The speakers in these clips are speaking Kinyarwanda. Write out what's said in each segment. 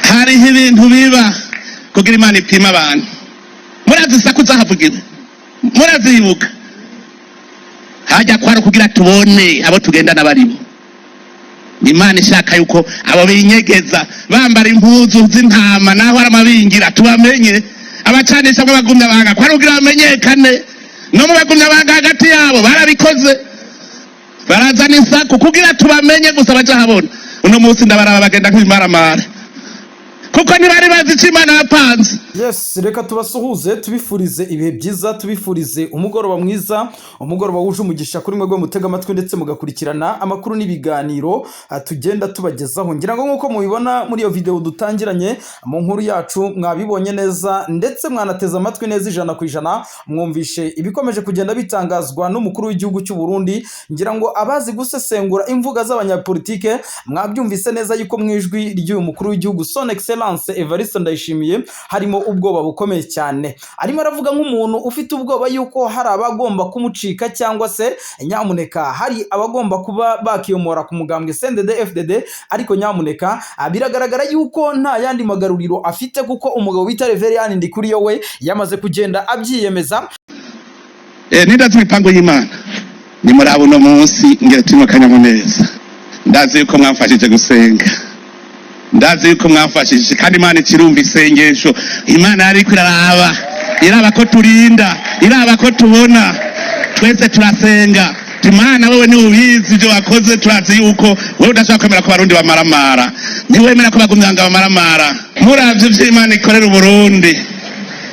Hariho ibintu biba kugira Imana ipima abantu. Murazi isaku zahavugiwe, murazibuka hajya kwari kugira tubone abo tugendana barimo. Imana ishaka yuko abo binyegeza bambara impuzu z'intama naho ari amabingira tubamenye. Abacanisha ngo bagumya banga kwari kugira bamenyekane. No mu bagumya banga hagati yabo barabikoze, barazana isaku kugira tubamenye gusa baja habona. Uno munsi ndabaraba bagenda nk'ibimaramara kuko ntibari bazi ico Imana yapanze. Yes, reka tubasuhuze, tubifurize ibihe byiza, tubifurize umugoroba mwiza, umugoroba wuje umugisha kuri mwebwe mutega amatwi ndetse mugakurikirana amakuru n'ibiganiro tugenda tubagezaho. Ngira ngo nk'uko mubibona muri iyo video dutangiranye mu nkuru yacu, mwabibonye neza ndetse mwanateze amatwi neza 100%, mwumvishe ibikomeje kugenda bitangazwa n'umukuru w'igihugu cy'u Burundi. Ngira ngo abazi gusesengura imvuga z'abanyapolitike mwabyumvise neza yuko mu ijwi ry'uyu mukuru w'igihugu, Son Excellence Evariste Ndayishimiye, harimo ubwoba bukomeye cyane. Arimo aravuga nk'umuntu ufite ubwoba yuko hari abagomba kumucika cyangwa se nyamuneka hari abagomba kuba bakiyomora ku mugambwe CNDD FDD. Ariko nyamuneka biragaragara yuko nta yandi magaruriro afite, kuko umugabo bita Reverien Ndikuriyo we yamaze kugenda abyiyemeza. Nindazi imipango y'Imana. Nimuraba uno munsi ngere turimo akanyamuneza. Ndazi yuko mwamfashije gusenga, ndazi yuko mwamfashije, kandi Imana ikirumva isengesho. Imana yariko iraraba, iraba ko turinda, iraba ko tubona twese turasenga. Imana wewe niwe ubizi ibyo wakoze. Turazi yuko wewe udashobora kwemera ko Abarundi bamaramara, ntiwemera ko bagumyanga bamaramara. Muravye ivyo Imana ikorera Uburundi,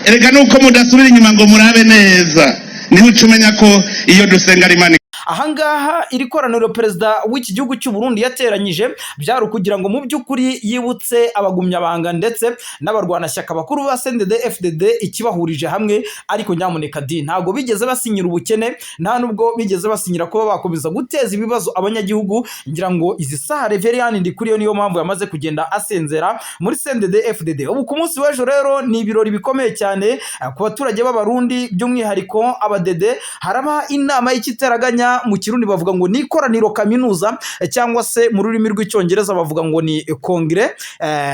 erega nuko mudasubira inyuma ngo murabe neza, niho uca umenya ko iyo dusenga ari Imana. Ahangaha iri koraniro perezida w'iki gihugu cy'u Burundi yateranyije byari ukugira ngo mu by'ukuri yibutse abagumyabanga ndetse n'abarwanashyaka bakuru ba CNDD FDD ikibahurije hamwe. Ariko nyamuneka di, ntabwo bigeze basinyira ubukene, nta nubwo bigeze basinyira kuba bakomeza guteza ibibazo abanyagihugu. Ngira ngo izi saha Reverien Ndikuriyo niyo mpamvu yamaze kugenda asenzera muri CNDD FDD. Ubu ku munsi w'ejo rero ni ibirori bikomeye cyane ku baturage b'Abarundi, by'umwihariko abadede. Haraba inama y'ikitaraganya, mu Kirundi bavuga ngo ni ikoraniro kaminuza, cyangwa se mu rurimi rw'Icyongereza bavuga ngo ni congrès,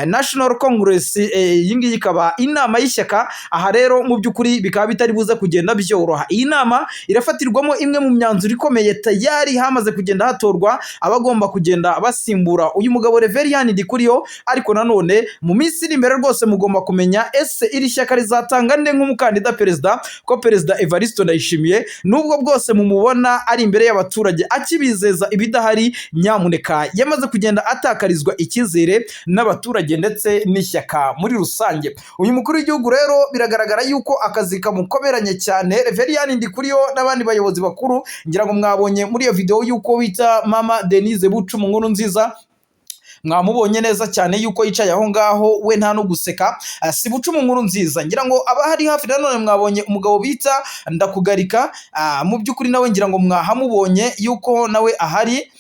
national congress. Iyi ngiyi ikaba inama y'ishyaka. Aha rero mu by'ukuri bikaba bitari buze kugenda byoroha. Iyi nama irafatirwamo imwe mu myanzuro ikomeye. Tayari hamaze kugenda hatorwa abagomba kugenda basimbura uyu mugabo Reverien Ndikuriyo. Ariko nanone mu minsi iri imbere rwose mugomba kumenya: ese iri shyaka rizatanga nde nk'umukandida perezida? Ko Perezida Evariste Ndayishimiye, nubwo bwose mumubona ari imbere y'abaturage akibizeza ibidahari, nyamuneka yamaze kugenda atakarizwa icyizere n'abaturage ndetse n'ishyaka muri rusange. Uyu mukuru w'igihugu rero biragaragara yuko akazi kamukomeranye cyane, Reverien Ndikuriyo n'abandi bayobozi bakuru. Ngira ngo mwabonye muri iyo video yuko bita Mama Denise Bucumu Nkuru Nziza, mwamubonye neza cyane yuko yicaye aho ngaho we nta no guseka. Si Bucumu Nkuru Nziza, ngira ngo abahari hafi nanone mwabonye umugabo bita Ndakugarika. Mu by'ukuri nawe ngira ngo mwahamubonye yuko nawe ahari.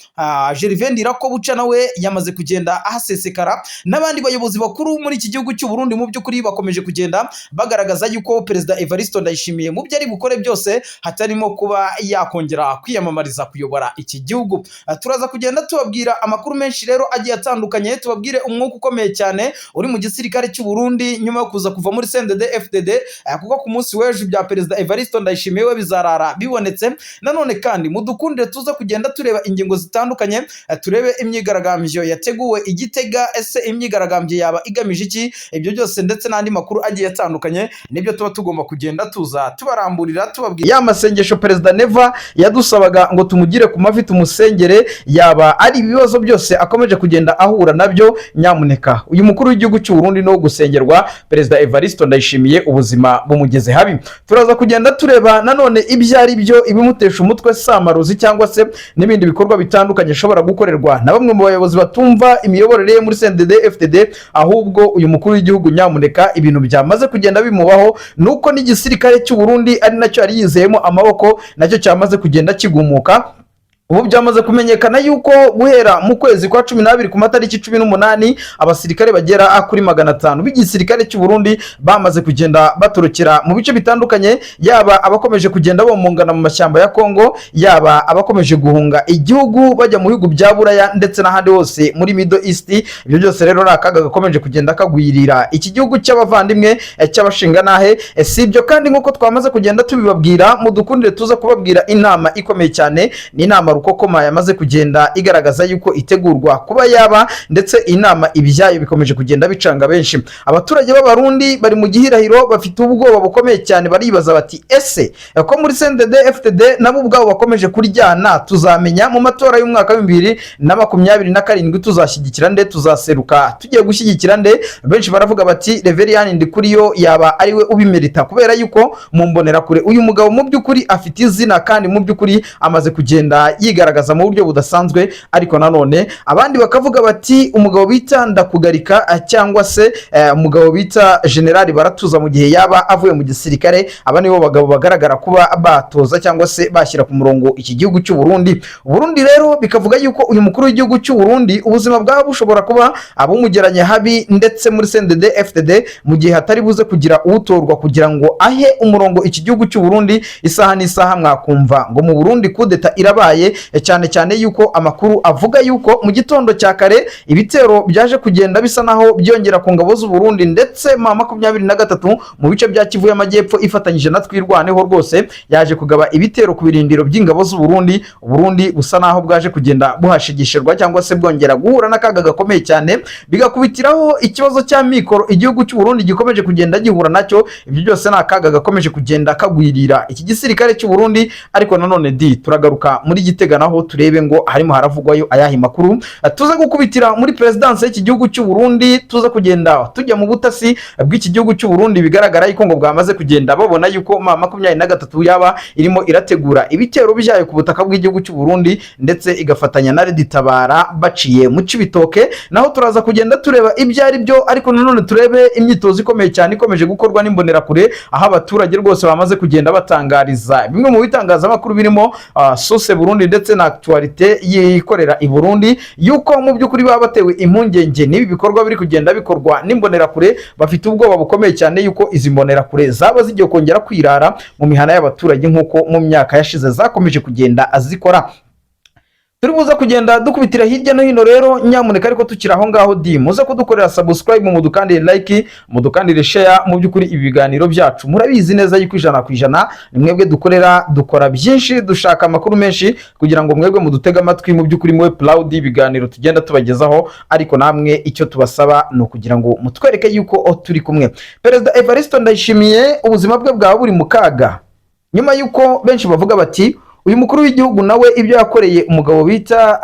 Gervais Ndirakobuca nawe yamaze kugenda ahasesekara n'abandi bayobozi bakuru muri iki gihugu cy'u Burundi. Mu by'ukuri bakomeje kugenda bagaragaza yuko Perezida Evariste Ndayishimiye mu byo ari bukore byose hatarimo kuba yakongera kwiyamamariza kuyobora iki gihugu. Turaza kugenda tubabwira amakuru menshi rero agiye atandukanye, tubabwire umwuka ukomeye cyane uri mu gisirikare cy'u Burundi nyuma yo kuza kuva muri CNDD FDD, kuko ku munsi w'ejo bya Perezida Evariste Ndayishimiye we bizarara bibonetse. Nanone kandi mudukundire tuza kugenda tureba ingingo zitandukanye, turebe imyigaragambyo yateguwe i Gitega. Ese imyigaragambyo yaba igamije iki? Ibyo byose ndetse n'andi makuru agiye atandukanye nibyo tuba tugomba kugenda tuza tubaramburira, tubabwira ya masengesho Perezida Neva yadusabaga ngo tumugire ku mavi tumusengere, yaba ari ibibazo byose akomeje kugenda ahura nabyo. Nyamuneka uyu mukuru w'igihugu cy'u Burundi no gusengerwa, Perezida Evariste Ndayishimiye ubuzima bumugeze habi. Turaza kugenda tureba nanone ibyo ari byo ibimutesha umutwe, samarozi cyangwa se n'ibindi bikorwa bitandukanye ashobora gukorerwa na bamwe mu bayobozi batumva imiyoborere ye muri CNDD FDD. Ahubwo uyu mukuru w'igihugu nyamuneka ibintu byamaze kugenda bimubaho nuko n'igisirikare cy'u Burundi, ari nacyo yari yizeyemo amaboko, nacyo cyamaze kugenda kigumuka. Ubu byamaze kumenyekana yuko guhera mu kwezi kwa 12 ku matariki 18, abasirikare bagera kuri 500 b'igisirikare cy'u Burundi bamaze kugenda batorokera mu bice bitandukanye, yaba abakomeje kugenda bomongana mu mashyamba ya Kongo, yaba abakomeje guhunga igihugu bajya mu bihugu bya Buraya ndetse n'ahandi hose muri Middle East. Ibyo byose rero ni akaga gakomeje kugenda kagwirira iki gihugu cy'abavandimwe, cy'abashinganahe. Si ibyo kandi, nk'uko twamaze kugenda tubibabwira, mudukundire tuza kubabwira inama ikomeye cyane. Ni inama rukokoma yamaze kugenda igaragaza yuko itegurwa kuba yaba, ndetse inama ibyayo bikomeje kugenda bicanga benshi. Abaturage b'Abarundi bari mu gihirahiro, bafite ubwoba bukomeye cyane, baribaza bati: "Ese ko muri CNDD FDD nabo ubwabo bakomeje kuryana, tuzamenya mu matora y'umwaka wa 2027 tuzashyigikira nde? Tuzaseruka tugiye gushyigikira nde?" Benshi baravuga bati: "Reverien Ndikuriyo yaba ariwe ubimerita, kubera yuko mu mbonerakure uyu mugabo mu by'ukuri afite izina, kandi mu by'ukuri amaze kugenda yigaragaza mu buryo budasanzwe." Ariko nanone abandi bakavuga bati: "Umugabo bita Ndakugarika, cyangwa se umugabo bita Generali Baratuza, mu gihe yaba avuye mu gisirikare, aba nibo bagabo bagaragara kuba batoza cyangwa se bashyira ku murongo iki gihugu cy'u Burundi." Burundi rero bikavuga yuko uyu mukuru w'igihugu cy'u Burundi ubuzima bwaba bushobora kuba abumugeranye habi, ndetse muri CNDD FDD, mu gihe hatari buze kugira utorwa kugira ngo ahe umurongo iki gihugu cy'u Burundi, isaha n'isaha mwakumva ngo mu Burundi kudeta irabaye, cyane cyane yuko amakuru avuga yuko mu gitondo cya kare ibitero byaje kugenda bisa naho byongera ku ngabo z'u Burundi, ndetse M23 mu bice bya Kivu y'Amajyepfo ifatanyije na Twirwaneho rwose yaje kugaba ibitero ku birindiro by'ingabo z'u Burundi. Burundi busa naho bwaje kugenda buhashigishirwa cyangwa se bwongera guhura n'akaga gakomeye cyane, bigakubitiraho ikibazo cya mikoro igihugu cy'u Burundi gikomeje kugenda gihura nacyo. Ibyo byose ni akaga gakomeje kugenda kagwirira iki gisirikare cy'u Burundi. Ariko nanone di turagaruka muri Gitega, naho turebe ngo harimo haravugwayo ayahe makuru. Tuze gukubitira muri perezidansi y'iki gihugu cy'u Burundi, tuze kugenda tujya mu butasi bw'iki gihugu cy'u Burundi. Bigaragara yuko ngo bwamaze kugenda babona yuko M23 yaba irimo irategura ibitero byayo ku butaka bw'igihugu cy'u Burundi, ndetse igafatanya na Red Tabara baciye mu Cibitoke. Naho turaza kugenda tureba ibyo ari byo. Ariko nanone turebe imyitozo ikomeye cyane ikomeje gukorwa n'imbonerakure, aho abaturage rwose bamaze kugenda batangariza bimwe mu bitangazamakuru birimo Source Burundi ndetse na Actualité yikorera i Burundi, yuko mu by'ukuri baba batewe impungenge n'ibi bikorwa biri kugenda bikorwa n'imbonerakure. Bafite ubwoba bukomeye cyane yuko izi mbonerakure zaba zigiye kongera kwirara mu mihana y'abaturage nk'uko mu myaka yashize zakomeje kugenda zikora. Turi buze kugenda dukubitira hirya no hino rero, nyamuneka. Ariko tukiri aho ngaho di, muze kudukorera subscribe, mudukandire like, mudukandire share. Mu by'ukuri ibi biganiro byacu murabizi neza yuko 100% ni mwebwe dukorera. Dukora byinshi, dushaka amakuru menshi kugira ngo mwebwe mudutege amatwi, mu by'ukuri mube proud y'ibiganiro tugenda tubagezaho. Ariko namwe icyo tubasaba ni ukugira ngo mutwereke yuko turi kumwe. Perezida Evariste Ndayishimiye ubuzima bwe bwaba buri mu kaga, nyuma y'uko benshi bavuga bati: "Uyu mukuru w'igihugu nawe ibyo yakoreye umugabo bita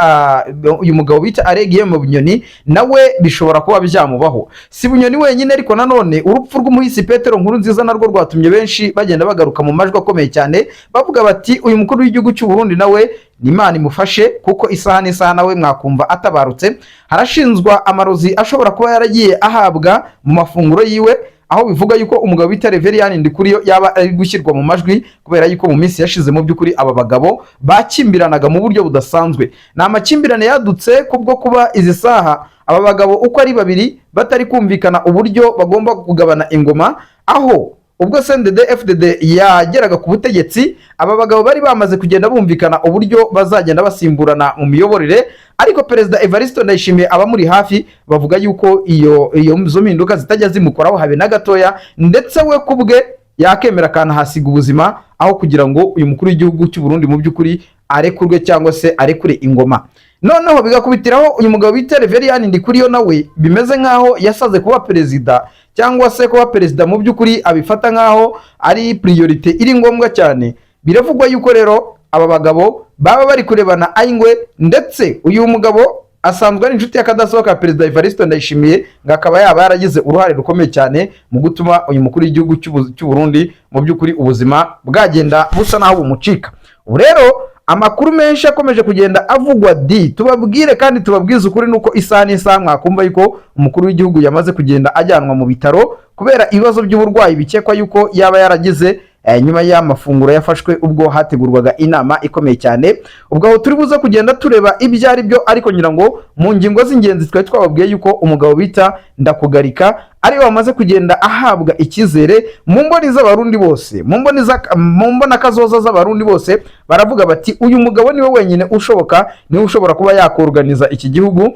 uyu mugabo bita Aregiye mu Bunyoni, nawe bishobora kuba byamubaho." Si Bunyoni wenyine, ariko nanone urupfu rw'umuhisi Petero Nkurunziza narwo rwatumye benshi bagenda bagaruka mu majwi akomeye cyane, bavuga bati: "Uyu mukuru w'igihugu cy'u Burundi nawe ni Imana imufashe, kuko isaha n'isaha nawe mwakumva atabarutse." Harashinzwa amarozi ashobora kuba yaragiye ahabwa mu mafunguro yiwe, aho bivuga yuko umugabo bita Reverien Ndikuriyo yaba ari gushyirwa mu majwi, kubera yuko mu minsi yashize mu by'ukuri aba bagabo bakimbiranaga mu buryo budasanzwe. Ni amakimbirane yadutse kubwo kuba izi saha aba bagabo uko ari babiri batari kumvikana uburyo bagomba kugabana ingoma, aho ubwo CNDD FDD yageraga ku butegetsi, aba bagabo bari bamaze kugenda bumvikana uburyo bazagenda basimburana mu miyoborere. Ariko Perezida Evariste Ndayishimiye, abamuri hafi bavuga yuko iyo izo mpinduka zitajya zimukoraho habe na gatoya, ndetse we ku bwe yakemera akanahasiga ubuzima aho kugira ngo uyu mukuru w'igihugu cy'u Burundi mu by'ukuri arekurwe cyangwa se arekure ingoma. Noneho bigakubitiraho uyu mugabo bita Reverien Ndikuriyo, nawe bimeze nk'aho yasaze kuba perezida, cyangwa se kuba perezida mu by'ukuri abifata nk'aho ari priorité iri ngombwa cyane. Biravugwa yuko rero aba bagabo baba bari kurebana ay'ingwe, ndetse uyu mugabo asanzwe ari inshuti y'akadasohoka ya Perezida Evariste Ndayishimiye, ngo akaba yaba yaragize uruhare rukomeye cyane mu gutuma uyu mukuru w'igihugu cy'u Burundi mu by'ukuri ubuzima bwagenda busa naho bumucika. Ubu rero amakuru menshi akomeje kugenda avugwa di, tubabwire kandi tubabwize ukuri, nuko isaha n'isaha mwakumva yuko umukuru w'igihugu yamaze kugenda ajyanwa mu bitaro kubera ibibazo by'uburwayi bikekwa yuko yaba yaragize. nyuma y'amafunguro yafashwe ubwo hategurwaga inama ikomeye cyane. Ubwo aho turi buze kugenda tureba ibyo ari byo, ariko ngira ngo mu ngingo z'ingenzi twari twababwiye yuko umugabo bita Ndakugarika ariwe wamaze kugenda ahabwa icyizere mu mboni z'Abarundi bose, mu mbonakazoza z'Abarundi bose. Baravuga bati: "Uyu mugabo niwe wenyine ushoboka, niwe ushobora kuba yakorganiza iki gihugu,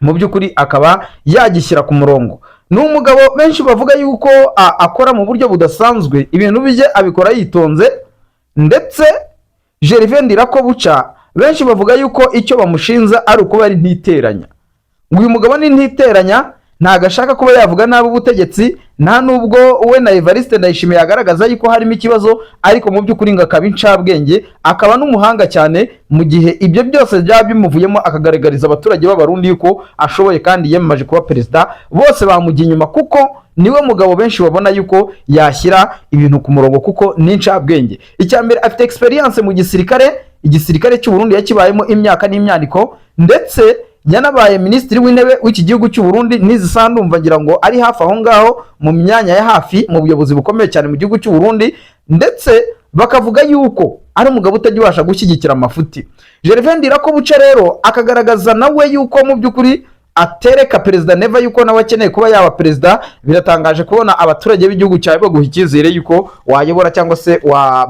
mu by'ukuri akaba yagishyira ku murongo." Ni umugabo benshi bavuga yuko akora mu buryo budasanzwe, ibintu bye abikora yitonze. Ndetse Gervais Ndirakobuca, benshi bavuga yuko icyo bamushinza ari ukuba ari ntiteranya, ngo uyu mugabo ni ntiteranya, ntabwo ashaka kuba yavuga nabi ubutegetsi, nta nubwo we na Evariste Ndayishimiye yagaragaza yuko harimo ikibazo, ariko mu by'ukuri ngo akaba incabwenge, akaba n'umuhanga cyane. Mu gihe ibyo byose byaba bimuvuyemo, akagaragariza abaturage b'Abarundi yuko ashoboye kandi yiyamamaje kuba perezida, bose bamujya inyuma, kuko niwe mugabo benshi babona yuko yashyira ibintu ku murongo, kuko ni incabwenge. Icya mbere, afite experience mu gisirikare. Igisirikare cy'u Burundi yakibayemo imyaka n'imyaniko, ndetse yanabaye minisitiri w'intebe w'iki gihugu cy'u Burundi. N'izi saha ndumva ngira ngo ari hafi aho ngaho mu myanya ya hafi mu buyobozi bukomeye cyane mu gihugu cy'u Burundi. Ndetse bakavuga yuko ari umugabo utajya ubasha gushyigikira amafuti. Gervais Ndirakobuca rero akagaragaza nawe yuko mu by'ukuri atereka perezida Neva yuko nawe akeneye kuba yaba perezida. Biratangaje kubona abaturage b'igihugu cyawe baguha icyizere yuko wayobora, cyangwa se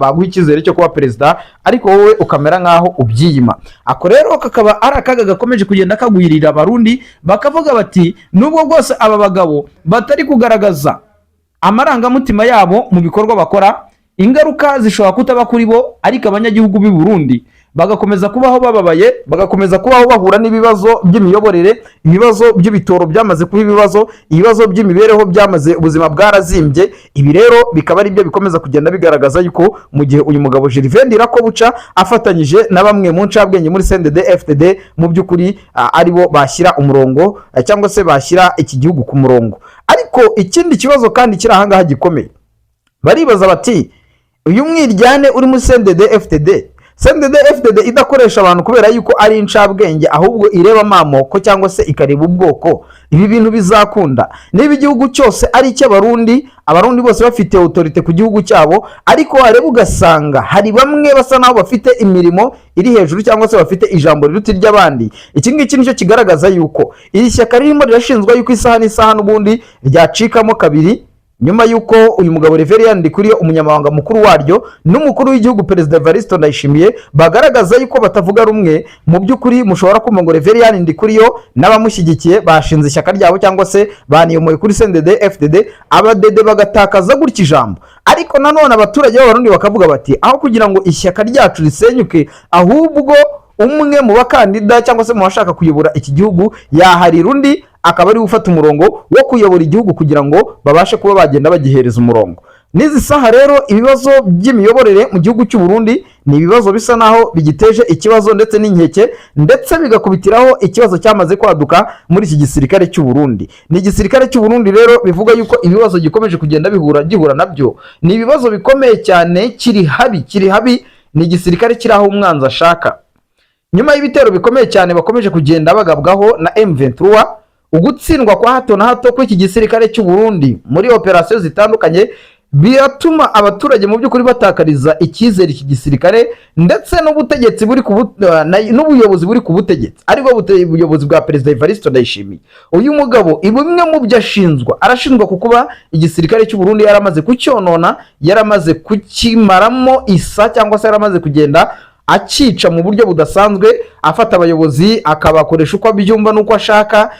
baguha icyizere cyo kuba perezida, ariko wowe ukamera nk'aho ubyiyima. Ako rero kakaba ari akaga gakomeje kugenda kagwirira Abarundi, bakavuga bati: "Nubwo bwose aba bagabo batari kugaragaza amarangamutima yabo mu bikorwa bakora, ingaruka zishobora kutaba kuri bo, ariko abanyagihugu b'i Burundi bagakomeza kubaho bababaye, bagakomeza kubaho bahura n'ibibazo by'imiyoborere, ibibazo by'ibitoro byamaze kuba ibibazo, ibibazo by'imibereho byamaze, ubuzima bwarazimbye." Ibi rero bikaba ari byo bikomeza kugenda bigaragaza yuko mu gihe uyu mugabo Gervais Ndirakobuca afatanyije na bamwe mu ncabwenge muri CNDD FDD, mu by'ukuri aribo bashyira umurongo, cyangwa se bashyira iki gihugu ku murongo. Ariko ikindi kibazo kandi kiri ahangaha gikomeye, baribaza bati: "Uyu mwiryane uri muri CNDD FDD, CNDD FDD idakoresha abantu kubera yuko ari incabwenge, ahubwo ireba amamoko cyangwa se ikareba ubwoko, ibi bintu bizakunda?" Niba igihugu cyose ari icy'Abarundi, Abarundi bose bafite autorité ku gihugu cyabo, ariko wareba ugasanga hari bamwe basa naho bafite imirimo iri hejuru cyangwa se bafite ijambo riruta iry'abandi, iki ngiki nicyo kigaragaza yuko iri shyaka ririmo rirashinzwa yuko isaha n'isaha n'ubundi ryacikamo kabiri, nyuma y'uko uyu mugabo Reverien Ndikuriyo, umunyamabanga mukuru waryo, n'umukuru w'igihugu perezida Evariste Ndayishimiye bagaragaza yuko batavuga rumwe. Mu by'ukuri mushobora kumva ngo Reverien Ndikuriyo n'abamushyigikiye bashinze ishyaka ryabo cyangwa se baniyomoye kuri CNDD FDD, abadede bagatakaza gutya ijambo. Ariko nanone abaturage b'Abarundi bakavuga bati: "Aho kugira ngo ishyaka ryacu risenyuke, ahubwo umwe mu bakandida cyangwa se mu bashaka kuyobora iki gihugu yaharira undi, akaba ari gufata umurongo wo kuyobora igihugu, kugira ngo babashe kuba bagenda bagihereza umurongo." N'izi saha rero ibibazo by'imiyoborere mu gihugu cy'u Burundi ni ibibazo bisa naho bigiteje ikibazo ndetse n'inkeke, ndetse bigakubitiraho ikibazo cyamaze kwaduka muri iki gisirikare cy'u Burundi. Ni igisirikare cy'u Burundi rero bivuga yuko ibibazo gikomeje kugenda gihura nabyo ni ibibazo bikomeye cyane, kiri habi, kiri habi. Ni igisirikare kiri aho umwanzi ashaka, nyuma y'ibitero bikomeye cyane bakomeje kugenda bagabwaho na M23, ugutsindwa kwa hato na hato kw'iki gisirikare cy'u Burundi muri operasiyo zitandukanye biratuma abaturage mu by'ukuri batakariza icyizere iki gisirikare ndetse n'ubutegetsi buri ku n'ubuyobozi buri ku butegetsi, aribwo buyobozi bwa perezida Evariste Ndayishimiye. Uyu mugabo, bimwe mu byo ashinjwa, arashinjwa ku kuba igisirikare cy'u Burundi yaramaze kucyonona, yaramaze kukimaramo isa, cyangwa se yaramaze kugenda akica mu buryo budasanzwe, afata abayobozi akabakoresha uko abyumva n'uko ashaka,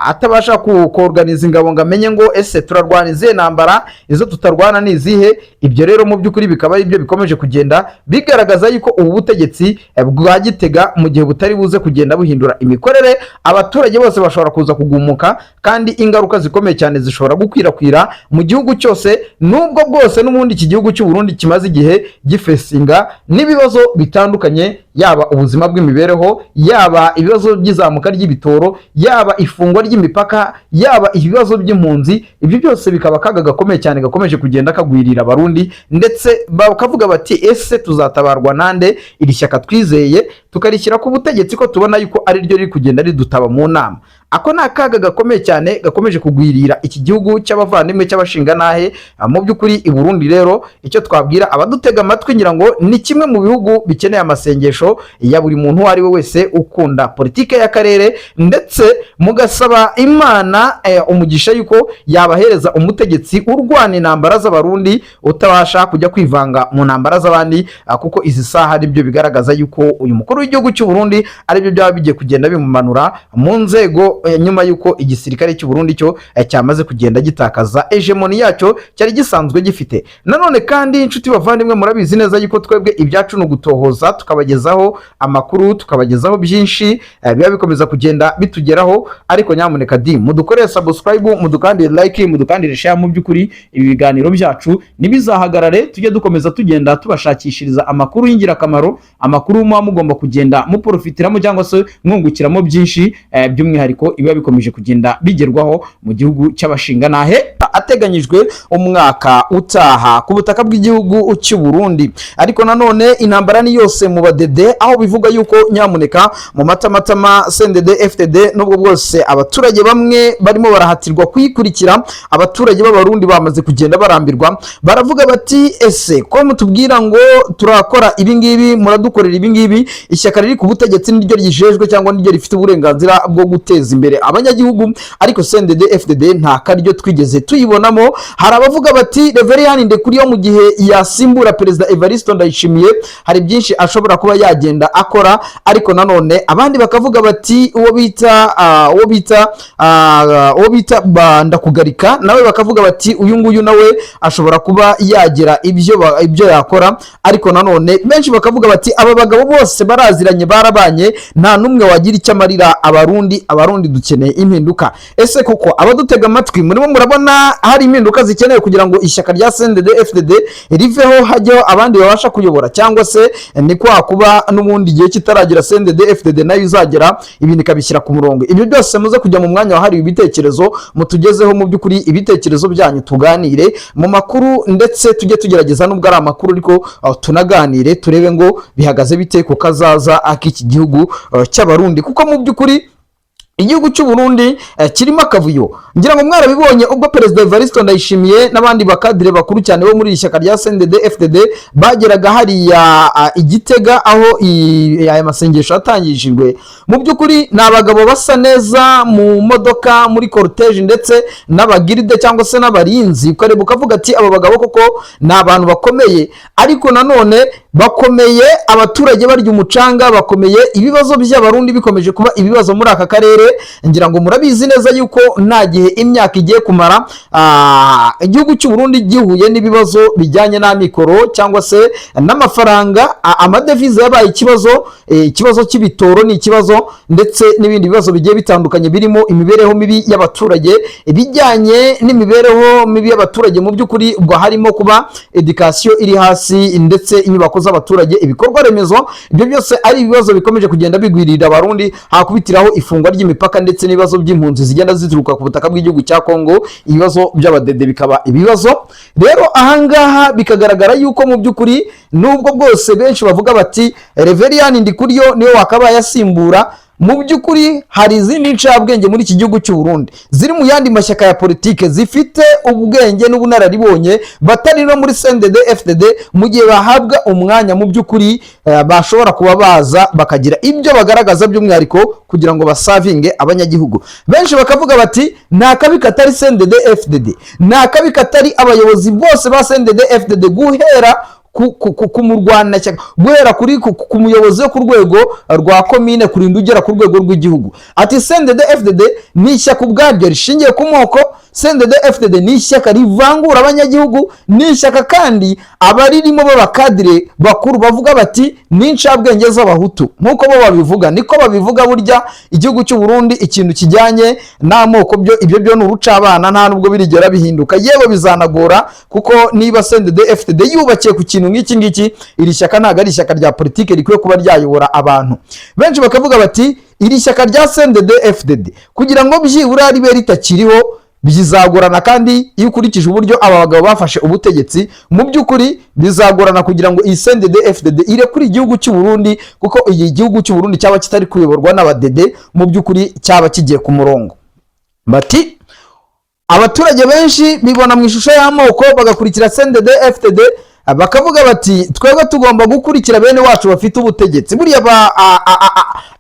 atabasha koruganiza ingabo ngo amenye ngo ese turarwana izihe ntambara, izo tutarwana ni izihe. Ibyo rero mu by'ukuri bikaba ari byo bikomeje kugenda bigaragaza yuko ubu butegetsi bwa Gitega, mu gihe butari buze kugenda buhindura imikorere, abaturage bose bashobora kuza kugumuka, kandi ingaruka zikomeye cyane zishobora gukwirakwira mu gihugu cyose, nubwo bwose n'ubundi iki gihugu cy'u Burundi kimaze igihe gifesinga n'ibibazo bitandukanye, yaba ubuzima bw'imibereho, yaba ibibazo by'izamuka ry'ibitoro, yaba ifungwa ry'imipaka, yaba ibibazo by'impunzi. Ibyo byose bikaba akaga gakomeye cyane gakomeje kugenda kagwirira Abarundi, ndetse bakavuga bati: "Ese tuzatabarwa nande? Iri shyaka twizeye Tukarishyira ku butegetsi, ko tubona yuko ari ryo riri kugenda ridutaba mu nama. Ako ni akaga gakomeye cyane gakomeje kugwirira iki gihugu cy'abavandimwe, cy'abashingantahe. Mu by'ukuri i Burundi rero, icyo twabwira abadutega amatwi, ngira ngo ni kimwe mu bihugu bikeneye amasengesho ya buri muntu uwo ari we wese ukunda politike y'akarere, ndetse mugasaba Imana umugisha yuko yabahereza umutegetsi urwana intambara z'Abarundi, utabasha kujya kwivanga mu ntambara z'abandi, kuko izi saha nibyo bigaragaza yuko uyu mukuru w'igihugu cy'u Burundi aribyo byaba bigiye kugenda bimumanura mu nzego, nyuma yuko igisirikare cy'u Burundi cyo cyamaze kugenda gitakaza hégémonie yacyo cyari gisanzwe gifite. Nanone kandi, inshuti bavandimwe, murabizi neza yuko twebwe ibyacu ni ugutohoza, tukabagezaho amakuru, tukabagezaho byinshi biba bikomeza kugenda bitugeraho. Ariko nyamuneka di mudukorere subscribe, mudukandire like, mudukandire share. Mu by'ukuri ibi biganiro byacu ntibizahagarare, tujye dukomeza tugenda tubashakishiriza amakuru y'ingirakamaro, amakuru muba mugomba kugenda muprofitiramo cyangwa se mwungukiramo byinshi, by'umwihariko ibiba bikomeje kugenda bigerwaho mu gihugu cy'abashingantahe. Ateganyijwe umwaka utaha ku butaka bw'igihugu cy'u Burundi. Ariko nanone intambara ni yose mu badede, aho bivuga yuko nyamuneka mu matamatama CNDD FDD, nubwo bwose abaturage bamwe barimo barahatirwa kuyikurikira, abaturage b'Abarundi bamaze kugenda barambirwa. Baravuga bati: "Ese ko mutubwira ngo turakora ibi ngibi, muradukorera ibi ngibi, ishyaka riri ku butegetsi niryo ryijejwe cyangwa niryo rifite uburenganzira bwo guteza imbere abanyagihugu, ariko CNDD FDD nta karyo twigeze tuyibonamo." Hari abavuga bati Reverien Ndikuriyo, mu gihe yasimbura Perezida Evariste Ndayishimiye, hari byinshi ashobora kuba yagenda akora. Ariko nanone abandi bakavuga bati uwo bita Ndakugarika nawe, bakavuga bati uyu nguyu nawe ashobora kuba yagira ibyo yakora. Ariko nanone benshi bakavuga bati aba bagabo bose baraziranye, barabanye, nta n'umwe wagira icyo amarira Abarundi. Abarundi dukeneye impinduka. Ese koko abadutega amatwi, murimo murabona hari impinduka zikenewe kugira ngo ishyaka rya CNDD FDD riveho, hajyeho abandi babasha kuyobora, cyangwa se ni kwa kuba n'ubundi igihe kitaragira CNDD FDD nayo izagera ibintu ikabishyira ku murongo? Ibyo byose muze kujya mu mwanya wahariwe ibitekerezo, mutugezeho mu by'ukuri ibitekerezo byanyu, tuganire mu makuru, ndetse tujye tugerageza, nubwo ari amakuru ariko tunaganire, turebe ngo bihagaze bite ku kazaza ak'iki gihugu cy'Abarundi, kuko mu by'ukuri igihugu cy'u Burundi kirimo akavuyo. Ngira ngo mwarabibonye ubwo Perezida Evariste Ndayishimiye n'abandi bakadire bakuru cyane bo muri iri shyaka rya CNDD FDD bageraga hariya i Gitega, aho aya masengesho yatangijwe. Mu by'ukuri ni abagabo basa neza mu modoka, muri cortège, ndetse n'abagiride cyangwa se n'abarinzi, ukareba ukavuga ati aba bagabo koko ni abantu bakomeye. Ariko nanone bakomeye abaturage barya umucanga, bakomeye ibibazo by'Abarundi bikomeje kuba ibibazo muri aka karere. Ngira ngo murabizi neza yuko nta gihe imyaka igiye kumara igihugu cy'u Burundi gihuye n'ibibazo bijyanye n'amikoro cyangwa se n'amafaranga, amadevize yabaye ikibazo, ikibazo cy'ibitoro ni ikibazo, ndetse n'ibindi bibazo bigiye bitandukanye birimo imibereho mibi y'abaturage. Ibijyanye n'imibereho mibi y'abaturage, mu by'ukuri ubwo harimo kuba éducation iri hasi, ndetse inyubako z'abaturage, ibikorwa remezo, ibyo byose ari ibibazo bikomeje kugenda bigwirira Abarundi, hakubitiraho ifungwa ry'imipaka ndetse n'ibibazo by'impunzi zigenda zituruka ku butaka bw'igihugu cya Kongo, ibibazo by'abadede bikaba ibibazo. Rero ahangaha bikagaragara yuko mu by'ukuri, nubwo bwose benshi bavuga bati Reverien Ndikuriyo niwe wakabaye asimbura, mu by'ukuri hari izindi ncabwenge muri iki gihugu cy'u Burundi ziri mu yandi mashyaka ya politike, zifite ubwenge n'ubunararibonye, batari no muri CNDD FDD. Mu gihe bahabwa umwanya, mu by'ukuri bashobora kuba baza bakagira ibyo bagaragaza, by'umwihariko kugira ngo basavinge abanyagihugu. Benshi bakavuga bati nta kabi katari CNDD FDD, nta kabi katari abayobozi bose ba CNDD FDD, guhera ku murwanashyaka, guhera ku muyobozi wo ku rwego rwa komine kurinda ugera ku rwego rw'igihugu. Ati CNDD FDD ni ishyaka ubwaryo rishingiye ku moko, CNDD FDD ni ishyaka rivangura abanyagihugu, ni ishyaka kandi abaririmo b'abakadire bakuru bavuga bati ni incabwenge z'Abahutu, nk'uko bo babivuga, niko babivuga. Burya igihugu cy'u Burundi, ikintu kijyanye n'amoko byo, ibyo byo ni urucabana, nta nubwo birigera bihinduka, yewe bizanagora, kuko niba CNDD FDD yubakiye ku kintu nk'iki ngiki, iri shyaka ntabwo ari ishyaka rya politike rikwiye kuba ryayobora abantu. Benshi bakavuga bati iri shyaka rya CNDD FDD, kugira ngo byibura ribe ritakiriho. Bizagorana, kandi iyo ukurikije uburyo aba bagabo bafashe ubutegetsi, mu by'ukuri bizagorana kugira ngo iyi CNDD FDD irekure igihugu cy'u Burundi, kuko iyi gihugu cy'u Burundi cyaba kitari kuyoborwa n'abadede, mu by'ukuri cyaba kigiye ku murongo. Bati abaturage benshi bibona mu ishusho y'amoko, bagakurikira CNDD FDD, bakavuga bati twebwe tugomba gukurikira bene wacu bafite ubutegetsi. Buriya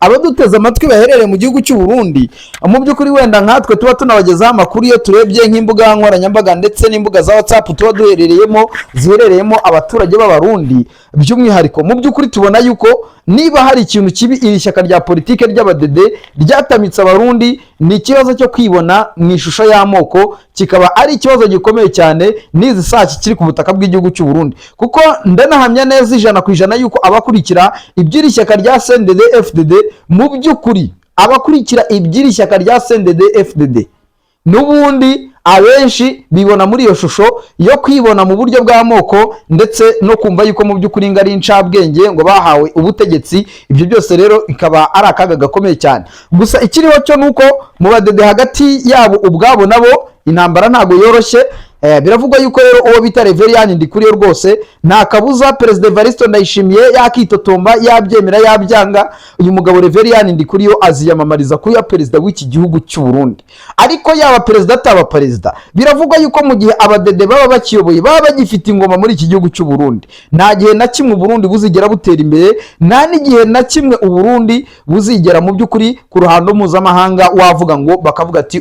abaduteze amatwi baherereye mu gihugu cy'u Burundi, mu by'ukuri wenda nkatwe tuba tunabagezaho amakuru, iyo turebye nk'imbuga nkoranyambaga ndetse n'imbuga za WhatsApp tuba duherereyemo, ziherereyemo abaturage b'Abarundi by'umwihariko, mu by'ukuri tubona yuko niba hari ikintu kibi iri shyaka rya politike ry'abadede ryatamitse Abarundi, ni ikibazo cyo kwibona mu ishusho y'amoko, kikaba ari ikibazo gikomeye cyane n'izi saa kikiri ku butaka bw'igihugu cy'u Burundi. Kuko ndanahamya neza 100% yuko abakurikira iby'iri shyaka rya CNDD FDD, mu by'ukuri abakurikira iby'iri shyaka rya CNDD FDD n'ubundi abenshi bibona muri iyo shusho yo kwibona mu buryo bw'amoko, ndetse no kumva yuko mu by'ukuri ngo ari incabwenge, ngo bahawe ubutegetsi. Ibyo byose rero bikaba ari akaga gakomeye cyane. Gusa ikiriho cyo ni uko mu badede hagati yabo ubwabo nabo intambara ntabwo yoroshye. Biravugwa yuko rero uwo bita Reverien Ndikuriyo rwose nta kabuza Perezida Evariste Ndayishimiye yakitotomba, yabyemera yabyanga, uyu mugabo Reverien Ndikuriyo aziyamamariza kuba perezida w'iki gihugu cy'u Burundi. Ariko yaba perezida ataba perezida, biravugwa yuko mu gihe abadede baba bakiyoboye, baba bagifite ingoma muri iki gihugu cy'u Burundi, nta gihe na kimwe Uburundi buzigera butera imbere, nta n'igihe na kimwe Uburundi buzigera mu by'ukuri ku ruhando mpuzamahanga wavuga ngo bakavuga ati